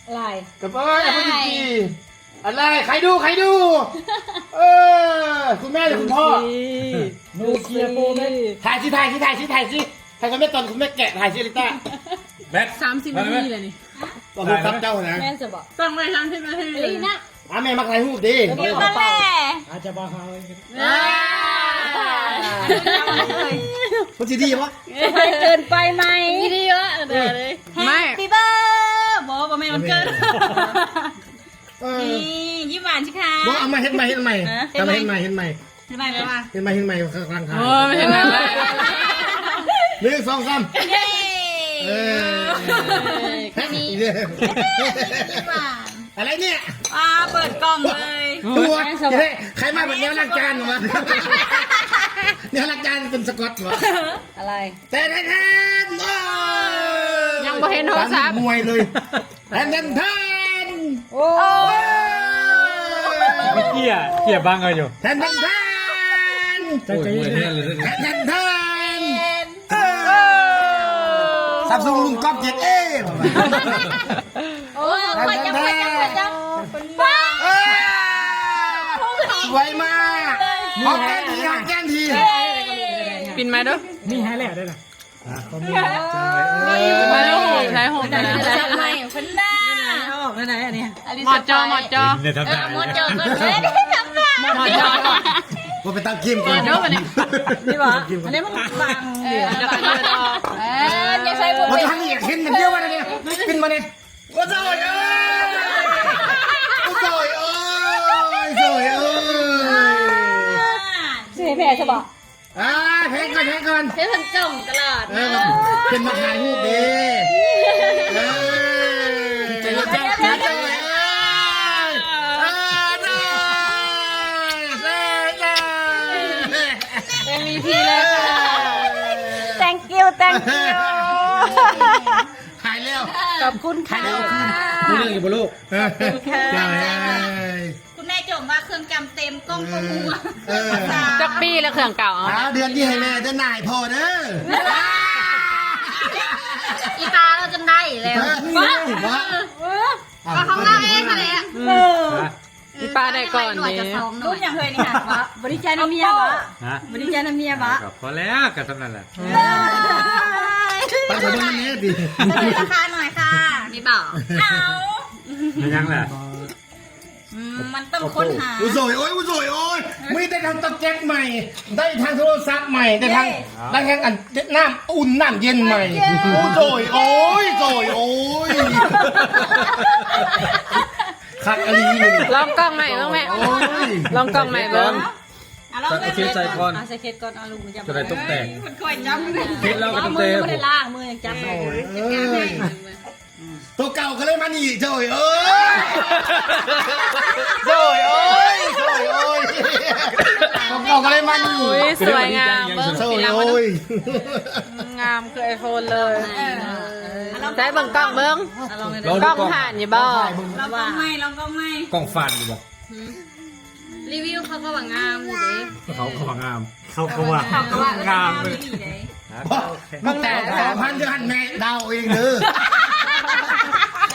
ອາລາຍ ກັບເອີຍ ອາລາຍ ອາລາຍ ໃຄດູ ໃຄດູ. ເອີ ຄຸນແມ່ ຫຼື ຄຸນພໍ່? ນູເຄຍໂປແມັກ. ຖ່າຍຊິ ຖ່າຍຊິ ຖ່າຍຊິ ຖ່າຍຊິ ຖ່າຍຄອມເມັນຕອນຄຸນແມ່ແກະ ຖ່າຍຊິ ອາລິຕ້າ. ແບັດ ສາມສິບນາທີແລ້ວນີ້ ຕອນຮູບກັບເຈົ້ານະ. ແມ່ນຊະບໍ? ຕັ້ງໄວ້ສາມສິບນາທີເລີຍນະ. ອ່າ ແມ່ມັກຖ່າຍຮູບເດ້. ອາດຈະບໍ່ເຮົາ ອ່າ ມັນຊິດີບໍ່? ເກີນໄປໄໝ? ດີວະ ເອີ ເດີເລີຍ. ແຮັບປີເບີດ ບໍ່ ບໍ່ແມ່ນວັນເກີດ. ເອີ ນີ້ ຍິ້ມຫວານຊິຄະ. ບໍ່ ເອົາໃໝ່ ເຮັດໃໝ່ ເຮັດໃໝ່. ເຮັດໃໝ່ ເຮັດໃໝ່ ເຮັດໃໝ່. ເຮັດໃໝ່ ເຮັດໃໝ່ ເຮັດໃໝ່ ກຳລັງຖ່າຍ. ໂອ້ຍ ເຮັດໃໝ່ ໜຶ່ງ ສອງ ສາມ ເຢ້. ເອີ ແຮບປີເບີດ ຍິ້ມຫວານ. ອະໄລເນຍ? ອ່າ ເປີດກ່ອງເລີຍ. ຕົວ ໃຜມາແບບແນວລ້າງຈານວະ? ແນວລ້າງຈານເປັນສະກອດວະ? ອະໄລ? ແຕ່ແທ້ໆ ໂອ້ ຍັງບໍ່ເຫັນໂທລະສັບ ມວຍເລີຍ. ແທນ ແທນ ແທນ. ໂອ້ ເກຍ ເກຍບັງເອົາຢູ່. ແທນ ແທນ ແທນ. ໂອ້ຍ ມວຍແທ້ເລີຍ. ແທນ ແທນ ແທນ. ອັບຊຸງລຸງກອບເຈັດເອ ໂອ້ຍ ຂ້ອຍຈຳ ຂ້ອຍຈຳ ຂ້ອຍຈຳ ເອີ ສວຍມາກ ຫອມແກ້ມທີ ຫອມແກ້ມທີ ປິ່ນມາດູ ມີໃຫ້ແລ້ວເດ້ລະ ອ່າ ຄອມເມັນ ໃຊ້ຮູບ ໃຊ້ຮູບ ຈັດໃໝ່ເພິ່ນນະ ເອົາອອກແນວໃດອັນນີ້ ໝໍ້ຈໍ ໝໍ້ຈໍ ເອີ ໝໍ້ຈໍກ່ອນເລີຍ ໝໍ້ຈໍກ່ອນ ບໍ່ໄປຕັດຄຣີມກ່ອນ ເອີ ເດີ ອັນນີ້ ນີ້ບໍ່ ອັນນີ້ມັນບາງ ເອີ ເອີ ບໍ່ທັນຢາກເຫັນກັນດຽວວ່ານີ້ ປິ່ນມານີ້ ໂອ້ຍ ໂອ້ຍ ໂອ້ຍ ໂອ້ຍ ໂອ້ຍ ຊິໃຫ້ແພ້ຊະບໍ່? ອ່າ ແພ້ກ່ອນ ແພ້ກ່ອນ ໃຫ້ເພິ່ນຈ້ອງຕະຫຼອດ ເອີ ເນາະ ເປັນມາຖ່າຍຮູບເດ້ ເອີ ໃຈເຢັນໆ ໃຈເຢັນໆ ເອີ ເອີ ເອີ ເອີ ເອັມວີພີ ເລີຍ Thank you Thank you ຫາຍແລ້ວ ຂອບຄຸນຄ່ະ ຫາຍແລ້ວຄືນ ຮູ້ເລື່ອງຢູ່ບໍ່ລູກ? ເອີ ຂອບຄຸນຄ່ະ ເຈົ້າເອີຍ ຄຸນແມ່ຈົ່ມວ່າເຄື່ອງຈຳເຕັມ ກ້ອງກໍຫົວ ເອີ ຈັກປີແລ້ວເຄື່ອງເກົ່າ? ອ່າ ເດືອນນີ້ໃຫ້ແມ່ ເດືອນໜ້າໃຫ້ພໍ່ເດີ ອີຕາລາວຈົນໄດ້ແລ້ວ ເອີ ເອີ ຂອງລາວເອງຫັ້ນແຫຼະ ເອີ ອີປ້າໄດ້ກ່ອນເດ້ ລູກຫຍັງເຮີຍນີ້ຫະ ບໍ່ດີໃຈນຳເມຍບໍ່? ຮະ ບໍ່ດີໃຈນຳເມຍບໍ່? ກໍພໍແລ້ວ ກໍສ່ຳນັ້ນແຫຼະ ເອີ ໄປເບິ່ງແນ່ຕິ ສະເໜີລາຄາໜ້ອຍຄ່ະ ມີບໍ່? ເອົາ ແມ່ນຫຍັງລະ? ອືມ ມັນຕ້ອງຄົ້ນຫາ ອຸໂສຍໂອ້ຍ ອຸໂສຍໂອ້ຍ ມີແຕ່ທັງເຕົາແກັສໃໝ່ ໄດ້ທັງໂທລະສັບໃໝ່ ໄດ້ທັງ ເຢ້ ໄດ້ທັງອັນ ນ້ຳອຸ່ນນ້ຳເຢັນໃໝ່ ໂອ້ໂຫ ໂອ້ຍ ໂອ້ຍ ໂອ້ຍ ໂອ້ຍ ຄັກອີ່ຫຼີ ລອງກ້ອງໃໝ່ເບິ່ງແມ່ ໂອ້ຍ ລອງກ້ອງໃໝ່ເບິ່ງ ອ່ະ ລອງເບິ່ງ ໃສ່ເຄັດໃສ່ກ່ອນ ອ່ະ ໃສ່ເຄັດກ່ອນ ເອົາລົງ ຈະໄດ້ຕົກແຕກ ເອີຍ ເຄັດລາວກໍຕັ້ງແຕ່ ມືຍັງບໍ່ໄດ້ລ້າງ ມືຍັງຈັບ ໂອ້ຍ ໂຕເກົ່າກໍເລີຍມານີ້ ໂດຍ ໂອ້ຍ ໂດຍ ໂອ້ຍ ໂດຍ ໂອ້ຍ ໂຕເກົ່າກໍເລີຍມານີ້ ໂອ້ຍ ສວຍງາມ ເບິ່ງ ໂດຍ ໂອ້ຍ ງາມຄືໄອໂຟນເລີຍ ເອີ ໃຊ້ເບິ່ງກ້ອງເບິ່ງ ລອງດູ ກ້ອງຜ່ານຢູ່ບໍ່? ລອງກ້ອງໃໝ່ ລອງກ້ອງໃໝ່ ກ້ອງຟາດຢູ່ບໍ່? ຫືມ ຣີວິວເຂົາກໍວ່າງາມຢູ່ເດ້ ເຂົາກໍວ່າງາມ ເຂົາກໍວ່າ ເຂົາກໍວ່າງາມເລີຍ ເອີ ງາມອີ່ຫຼີເດ້ ບໍ່ ເບິ່ງແຕ່ສອງພັນ ເດືອນແມ່ດາວເອງເດີ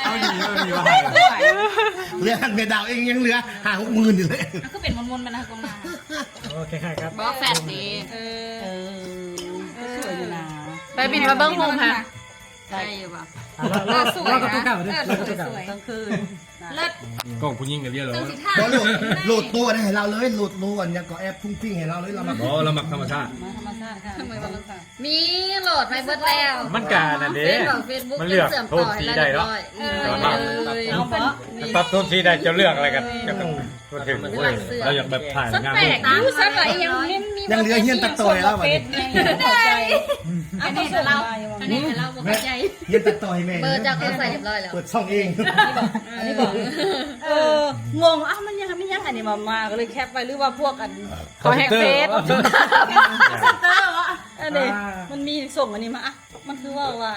ເອົາດີ ເອົາດີວ່າ ເດືອນແມ່ດາວເອງຍັງເຫຼືອຫ້າຫົກໝື່ນຢູ່ເລີຍ ມັນຄືເປັນມົນໆ ມັນນະ ກອງໜ້າ ໂອເຄຄັບ ບໍ່ແຟດເດ້ ເອີ ເອີ ສວຍຢູ່ນະ ໄປບິນມາເບິ່ງຮູບຫະ ໄດ້ຢູ່ບໍ່? ລາວ ລາວ ລາວກໍຕົວເກົ່າເດ້ ລາວກໍຕົວເກົ່າ ກາງຄືນ ເລີດ ກ້ອງຜູ້ຍິງກໍລຽບຮ້ອຍ ບໍ່ໂຫຼດ ໂຫຼດໂຕໃຫ້ລາວເລີຍ ໂຫຼດໂຕອັນຫຍັງກໍແອັບຟຸ້ງຟິ້ງໃຫ້ລາວເລີຍ ລາວມັກ ບໍ່ ລາວມັກທຳມະຊາດ ມາທຳມະຊາດຄ່ະ ທຳໄມບໍ່ທຳມະຊາດ? ມີໂຫຼດໄປເບິດແລ້ວ ມັນກະອັນນັ້ນເດ້ ມັນເລືອກໂທນສີໄດ້ເນາະ ເອີ ເອີ ເອົາບໍ່ ປັບໂທນສີໄດ້ ເຈົ້າເລືອກອະໄລກັນ ເຈົ້າກໍ ໂອເຄ ໂອ້ຍ ລາວຢາກແບບຖ່າຍງາມ ແປກຢູ່ ຊັ້ນວ່າອີ່ຫຍັງ ຍັງເຫຼືອຮຽນຕັດຕໍ່ໃຫ້ລາວບັດນີ້ ອັນນີ້ລາວ ອັນນີ້ລາວບໍ່ເຂົ້າໃຈ ຮຽນຕັດຕໍ່ໃຫ້ແມ່ ເບີເຈົ້າກໍໃສ່ຮຽບຮ້ອຍແລ້ວ ເປີດຊ່ອງເອງ ອັນນີ້ບອກ ເອີ ງົງ ອ້າວ ມັນຍັງ ມັນຍັງ ອັນນີ້ມາ ມາ ກໍເລີຍແຄັບໄວ້ ຫຼືວ່າພວກອັນ ເຂົາແຮັກເຟສ ເຊັນເຕີ ອັນນີ້ ອ່າ ມັນມີສົ່ງອັນນີ້ມາ ອ່ະ ມັນຄືວ່າ ວ່າ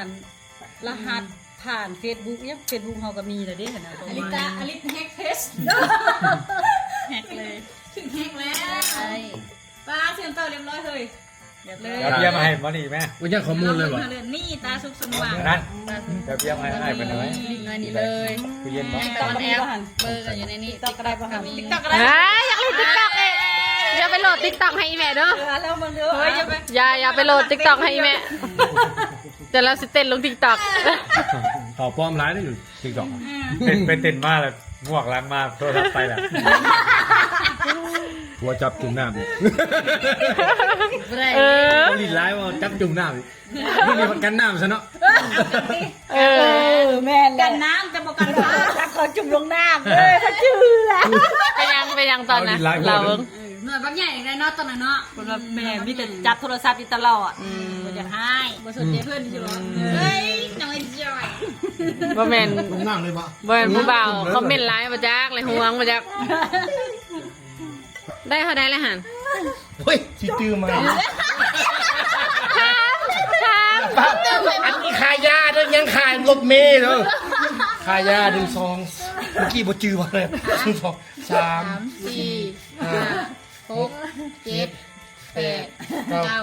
ລະຫັດຜ່ານເຟສບຸກ ຫຍັງ ເຟສບຸກເຮົາກໍມີແລ້ວເດ້ຫັ້ນນະ ອາລິດຕາ ອາລິດແຮັກເພຈ ແຮັກເລີຍ ຖືກແຮັກແລ້ວ ປ້າ ເຊື່ອມຕໍ່ຮຽບຮ້ອຍເຮີ້ຍ ຮຽບເລີຍ ດຽວເບຍມາໃຫ້ໝໍນີ້ແມ່ ໂອ້ຍ ຍັງຂໍ້ມູນເລີຍບໍ່ ນີ້ຕາສຸກສົມຫວັງ ນັ້ນ ດຽວເບຍມາໃຫ້ອ້າຍເພິ່ນເລີຍ ນີ້ເລີຍ ຕູ້ເຢັນບໍ່ ໃຫ້ຕອນແອບ ເບີກໍຢູ່ໃນນີ້ ຕິກຕັອກກໍໄດ້ບໍ່ ຕິກຕັອກກໍໄດ້ ເອີຍ ຢາກຫຼິ້ນຕິກຕັອກເອງ ຢ່າໄປໂຫຼດຕິກຕັອກໃຫ້ອີ່ແມ່ເດີ ເອີ ລອງເບິ່ງດູ ເອີ ຢ່າ ຢ່າໄປໂຫຼດຕິກຕັອກໃຫ້ອີ່ແມ່ ແຕ່ລາວຊິເຕັ້ນລົງຕິກຕັອກ ເຂົາປ້ອມຫຼາຍເດ້ຢູ່ຕິກຕັອກ ອືມ ເຕັ້ນໄປເຕັ້ນມາແລ້ວງວກຫຼັງມາໂທລະສັບໄປແລ້ວ ຫົວຈັບຈຸ່ມນ້ຳ ບໍ່ໄດ້ ເອີ ຫຼິ້ນຫຼາຍວ່າຈັບຈຸ່ມນ້ຳອີກ ນີ້ມັນກັນນ້ຳຊະເນາະ ເອີ ເອີ ແມ່ນແຫຼະ ກັນນ້ຳແຕ່ບໍ່ກັນຟ້າ ຈັບເຂົາຈຸ່ມລົງນ້ຳ ເອີ ເຂົາຈື່ລະ ເປັນຫຍັງ ເປັນຫຍັງຕອນນັ້ນ ເອົາຫຼິ້ນຫຼາຍໂພດ ລາວເບິ່ງ ເອີ ໜ່ວຍບັກໃຫຍ່ໄດ້ເນາະຕອນນັ້ນເນາະ ເພິ່ນວ່າແມ່ມີແຕ່ຈັບໂທລະສັບຢູ່ຕະຫຼອດ ອືມ ບໍ່ຢາກຮ້າຍ ບໍ່ສົນໃຈເພິ່ນຊິເນາະ ອືມ ເອີຍ ນ້ອງເອັນຈອຍ ບໍ່ແມ່ນ ລົງນ້ຳເລີຍບໍ່ ບໍ່ແມ່ນຜູ້ບ່າວຄອມເມັນຫຼາຍບໍ່ຈັກ ແລະຫ່ວງບໍ່ຈັກ ໄດ້ເທົ່າໃດລະຫັ້ນ ໂອ້ຍ ຊິຈື່ໃໝ່ ຖາມ ຖາມ ອັນນີ້ຄ່າຢາເດີ ຍັງຄ່າລົດເມເດີ ຄ່າຢາ ໜຶ່ງ ສອງ ເມື່ອກີ້ບໍ່ຈື່ວ່າ ໜຶ່ງ ສອງ ສາມ ສາມ ສີ່ ຫ້າ ຫົກ ເຈັດ ແປດ ເກົ້າ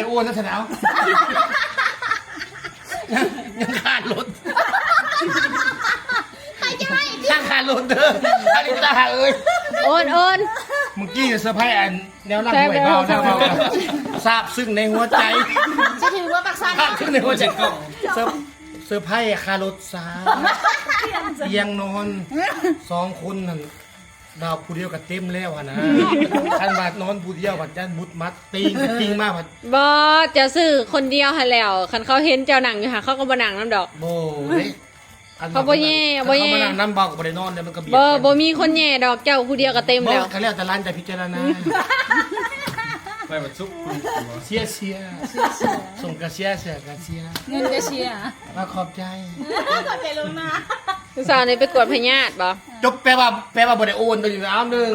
ດ້ໂອນນະຊັ້ນເອົາ ຍັງ ຍັງຂາດລົດ ໃຜຈະໃຫ້ ຍັງຂາດລົດເດີ ອາລິຕາເອີຍ ໂອນ ໂອນ ເມື່ອກີ້ເຊີໄພອັນ ແນວຫຼັງຫວຍເບົາ ແຊບເລີຍ ແນວເບົາ ຊາບຊຶ້ງໃນຫົວໃຈ ຊິຖືວ່າບັກສັນ ຊາບຊຶ້ງໃນຫົວໃຈ ເຊີ ເຊີໄພຄ່າລົດຊາ ຕຽງນອນສອງຄົນຫັ້ນ ດາວຜູ້ດຽວກໍເຕັມແລ້ວຫັ້ນນະ ຄັນວ່ານອນຜູ້ດຽວພັດຢ້ານບຸດມັດ ຕີງ ຕີງມາພັດ ບໍ່ ເຈົ້າຊື້ຄົນດຽວຫັ້ນແລ້ວ ຄັນເຂົາເຫັນເຈົ້ານັ່ງຢູ່ຫັ້ນ ເຂົາກໍບໍ່ນັ່ງນຳດອກ ບໍ່ເດ້ ເຂົາບໍ່ແຍ່ ບໍ່ແຍ່ ຄັນເຂົາມານັ່ງນຳເບົາກໍບໍ່ໄດ້ນອນເດ້ ມັນກໍບຽດ ບໍ່ ບໍ່ມີຄົນແຍ່ດອກ ເຈົ້າຜູ້ດຽວກໍເຕັມແລ້ວ ບໍ່ ກໍແລ້ວແຕ່ຫຼານຈະພິຈາລະນາ ໄປບັດສຸກ ເຊຍເຊຍ ສົ່ງກະເຊຍ ເຊຍກະເຊຍ ເງິນກະເຊຍ ວ່າຂອບໃຈ ຂອບໃຈລ່ວງໜ້າ ຜູ້ສາວນີ້ໄປກວດພະຍາດບໍ່? ຈົບ ແປວ່າ ແປວ່າບໍ່ໄດ້ໂອນຕົວນີ້ ເອົາ ໜຶ່ງ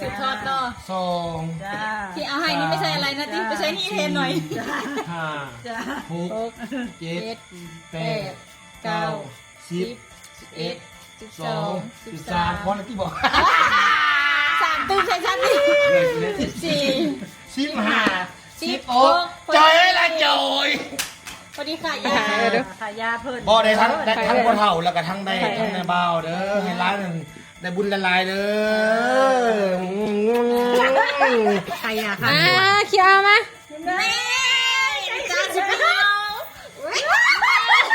ສືບທອດຕໍ່ ສອງ ທີ່ເອົາໃຫ້ນີ້ໄປໃສ່ອະໄລນະຕິ ໄປໃສ່ໜີ້ແທນໜ້ອຍ ຫ້າ ຫົກ ເຈັດ ແປດ ເກົ້າ ສິບ ສິບເອັດ ສິບສອງ ສິບສາມ ພໍແລ້ວຕິບໍ? ສາມຕື່ມໃສ່ຊັ້ນ ສິບສີ່ ສິບຫ້າ ສິບຫົກ ຈ່ອຍລະຈ່ອຍ ພໍດີຄ່າຢາ ຄ່າຢາເພິ່ນ ບໍ່ໄດ້ທັງ ໄດ້ທັງພໍ່ເຖົ້າ ແລ້ວກໍທັງໄດ້ ທັງນາຍບ່າວເດີ ໃຫ້ຫຼານນັ້ນໄດ້ບຸນຫຼາຍໆເດີ ໃຄ່ຢາຄ່າ ອ່າ ຄິວອາມາ ນີ້ ຈ້າຊິເອົາ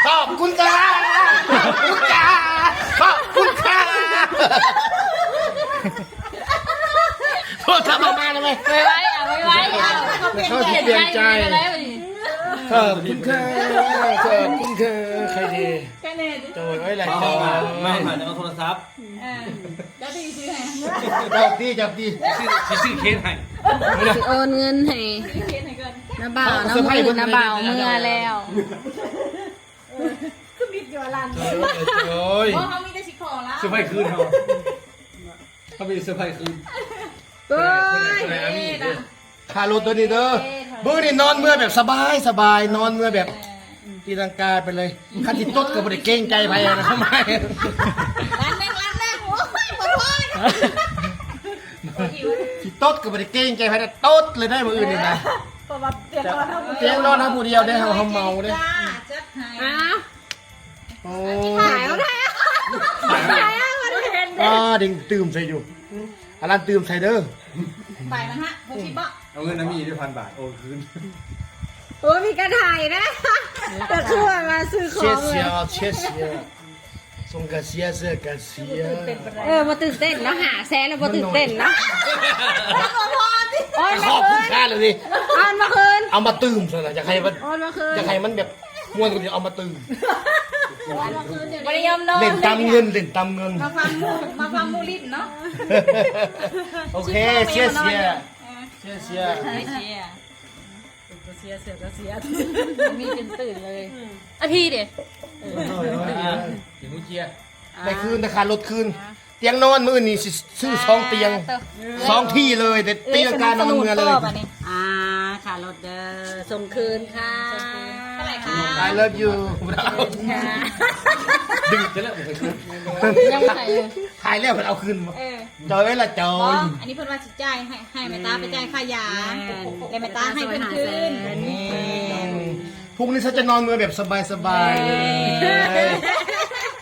ຂອບຄຸນຄ່າ ຂອບຄຸນຄ່າ ຂອບຄຸນຄ່າ ໂທດທຳມາໄດ້ໄໝ? ໄວໆ ເອົາໄວໆ ເອົາ ເຂົາຊິປ່ຽນໃຈ ຂອບຄຸນຄ່າ ຂອບຄຸນຄ່າ ໃຄດີ ໂຕເອີຍ ແລະ ມາ ໂຕ ມາ ມາ ມາ ເອົາໂທລະສັບ ເອີ ຈັບດີຊື້ໃຫ້ ຈັບດີ ຈັບດີ ຊິຊື້ເຄສໃຫ້ ຊິໂອນເງິນໃຫ້ ຊື້ເຄສໃຫ້ກ່ອນ ນ້າບ່າວ ນ້ອງມື້ ນ້າບ່າວເມືອແລ້ວ ຄືມິດຢູ່ອັນນັ້ນ ໂອ້ຍ ບໍ່ ເຮົາມີແຕ່ຊິຂໍລະ ເຊີໄພຄືນເຮົາ ເຮົາມີເຊີໄພຄືນ ໂອ້ຍ ຄ່າລົດຕົວນີ້ເດີ ມື້ນີ້ນອນເມືອແບບສະບາຍ ສະບາຍ ນອນເມືອແບບ ຕີລັງກາໄປເລີຍ ຄັນຊິຕົດກໍບໍ່ໄດ້ເກງໃຈໃຜນະ ລ້ານໜຶ່ງ ລ້ານໜຶ່ງ ໂອ້ຍ ບໍ່ພໍ ຊິຕົດກໍບໍ່ໄດ້ເກງໃຈໃຜນະ ຕົດເລີຍໄດ໋ມື້ອື່ນນີ້ນະ ເພາະວ່າຕຽງນອນເຮົາ ຕຽງນອນເຮົາຜູ້ດຽວເດ້ ເຮົາ ເຮົາເມົາເດ້ ຈ້າ ຈັດໃຫ້ ອ້າວ ໂອ້ຍ ຖ່າຍເອົາ ຖ່າຍເອົາ ຖ່າຍເອົາ ບໍ່ໄດ້ເຫັນເດ້ ອ່າ ດຶງຕື່ມໃສ່ຢູ່ ອັນນັ້ນຕື່ມໃສ່ເດີ ໄປມັນຮະ ຫົກສິບ ບໍ່ ເອົາເງິນນຳມີຢູ່ພັນບາດ ໂອນຄືນ ໂອ້ ມີການຖ່າຍນະ ກໍຄືວ່າມາຊື້ຂອງ ເຊຍເຊຍ ເຊຍເຊຍ ສົ່ງກະເຊຍ ເຊຍກະເຊຍ ເອີ ບໍ່ຕື່ນເຕັ້ນເນາະ ຫ້າແສນແລ້ວບໍ່ຕື່ນເຕັ້ນເນາະ ໂອນມາຄືນ ຂອບຄຸນຄ່າເລີຍນີ້ ໂອນມາຄືນ ເອົາມາຕື່ມຊັ້ນນະ ຢາກໃຫ້ມັນ ໂອນມາຄືນ ຢາກໃຫ້ມັນແບບ ມ່ວນກວ່ານີ້ເອົາມາຕື່ມ ບໍ່ໄດ້ຍອມນອນ ເລ່ນຕາມເງິນ ເລ່ນຕາມເງິນ ມາຟັງໝູ່ ມາຟັງໝູ່ຫຼິ້ນເນາະ ໂອເຄ ເຊຍເຊຍ ເຊຍເຊຍ ເຊຍ ເຊຍ ເຊຍ ມີຕື່ນໆເລີຍ ອາພີເດ້ ເອີ ເອີ ເອີ ເປັນຫູເຈຍ ໄດ້ຄືນ ໄດ້ຄ່າລົດຄືນ ອ່າ ຕຽງນອນມື້ນີ້ຊິຊື້ສອງຕຽງ ອ່າ ສອງທີ່ເລີຍ ແຕ່ຕີລັງການອນເມືອເລີຍ ອ່າ ຄ່າລົດເດີ ສົ່ງຄືນຄ່າ ເທົ່າໃດຄະ? I love you ດຶງ ຍັງບໍ່ໄດ້ ຖ່າຍແລ້ວເພິ່ນເອົາຄືນບໍ່? ເອີ ເຈົ້າເອີຍລະເຈົ້າ ບໍ່ ອັນນີ້ເພິ່ນວ່າຊິຈ່າຍໃຫ້ ໃຫ້ແມ່ຕາໄປຈ່າຍຄ່າຢາ ແມ່ນ ແລ້ວແມ່ຕາໃຫ້ເພິ່ນຄືນ ແມ່ນ ພວກນີ້ເຂົາຈະນອນເມືອແບບສະບາຍໆເລີຍ ແມ່ນ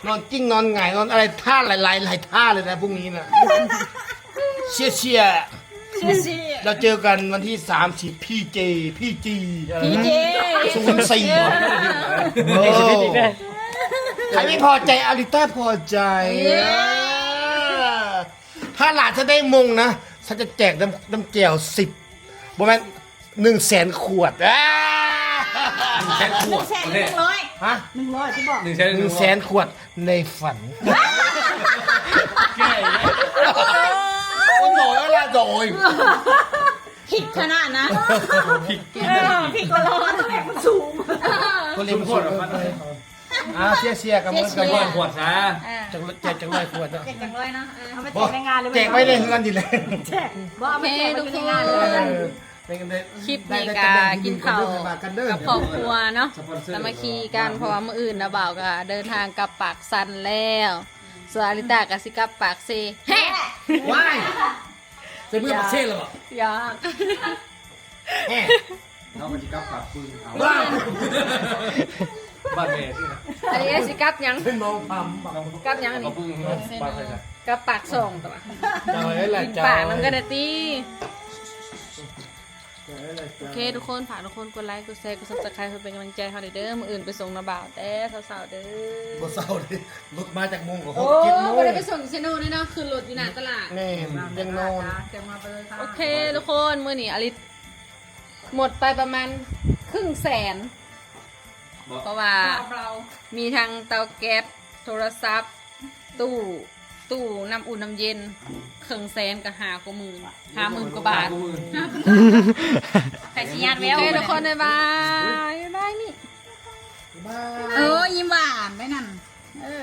ນອນກິ້ງນອນຫງາຍນອນອະໄລທ່າຫຼາຍໆ ຫຼາຍທ່າເລີຍນະພວກນີ້ນະ ເຊຍເຊຍ ເຊຍເຊຍ ແລ້ວເຈີກັນວັນທີສາມສິບ ພີເຈ ພີຈີ ພີຈີ ສູນສີ່ ເອີ ໂອ້ ໃຜບໍ່ພໍໃຈ ອາລິຕາພໍໃຈ ເຢ້ ຖ້າຫຼານຈະໄດ້ມົງນະ ຊັ້ນຈະແຈກນ້ຳ ນ້ຳແຈ່ວສິບ ບໍ່ແມ່ນ ໜຶ່ງແສນຂວດ ອາ ໜຶ່ງແສນຂວດ ໜຶ່ງແສນ ໂອເຄ ໜຶ່ງຮ້ອຍ ຮະ ໜຶ່ງຮ້ອຍ ທີ່ບອກ ໜຶ່ງແສນ ໜຶ່ງແສນຂວດ ໃນຝັນ ແກ່ອີກແລ້ວ ໂອ້ຍ ໜ້ອຍລະ ໂດຍ ຜິດຂະໜາດນະ ຜິດ ເອີ ຜິດກວ່າລອດ ແມ່ນມັນສູງ ຕົວເລກມັນສູງ ອ່າ ເຊຍເຊຍກັບເມີກັນ ເຊຍເຊຍ ຮ້ອຍຂວດຊະ ເອີ ຈັກ ແຈກຈັກຮ້ອຍຂວດເນາະ ແຈກຈັກຮ້ອຍເນາະ ເອີ ເອົາໄປແຈກໃນງານ ບໍ່ ແຈກໄວ້ໃນເຮືອນນີ້ແຫຼະ ແຈກ ບໍ່ ເອົາໄປແຈກໄວ້ຢູ່ໃນງານ ເອີ ຄລິບນີ້ກະກິນເຂົ້າກັບຄອບຄົວເນາະ ສາມັກຄີກັນ ເພາະວ່າມື້ອື່ນນ້າບ່າວກະເດີນທາງກັບປາກຊັນແລ້ວ ສ່ວນອາລິຕາກະຊິກັບປາກເຊ. ແຮະ ວ້າຍ ໃສ່ເມືອປາກເຊແລ້ວບໍ່? ຢ່າ ແຮະ ເຮົາກະຊິກັບປາກປຶງເອົາ ວ້າຍ ບ້ານແມ່ຊິນະ ອັນນີ້ຊິກັບຫຍັງ? ເປັນເມົາຄຳ ກັບຫຍັງອັນນີ້? ກັບປາກຊ່ອງຕົວະ ເຈົ້າເອີຍລະ ກິນປາກນຳກັນແດ່ຕິ. ໂອເຄທຸກຄົນ ຝາກທຸກຄົນກົດໄລ ກົດແຊ ກົດ Subscribe ເພື່ອເປັນກຳລັງໃຈເຮົາແດ່ເດີ. ມື້ອື່ນໄປສົ່ງນ້າບ່າວແຕ່ເຊົ້າໆເດີ. ບໍ່ເຊົ້າເດ້ ລົດມາຈັກໂມງກໍ ໂອ້ ຫົກເຈັດໂມງ ບໍ່ໄດ້ໄປສົ່ງເຊໂນເດ້ເນາະ ຂຶ້ນລົດຢູ່ໜ້າຕະຫຼາດ. ແມ່ນ ຍັງນອນ. ໂອເຄທຸກຄົນ ມື້ນີ້ອາລິດໝົດໄປປະມານເຄິ່ງແສນ ເພາະວ່າມີທັງເຕົາແກັສ ໂທລະສັບ ຕູ້ ຕູ້ນ້ຳອຸ່ນນ້ຳເຢັນ ເຄິ່ງແສນກະຫ້າກວ່າໝື່ນ ຫ້າໝື່ນກວ່າບາດ. ໃຜຊິຍາດແວວ. ໂອເຄທຸກຄົນ ບາຍບາຍ ບາຍບາຍ ມີ ບາຍ ເອີ ຍິ້ມຫວານໄດ້ນັ້ນ ເອີ.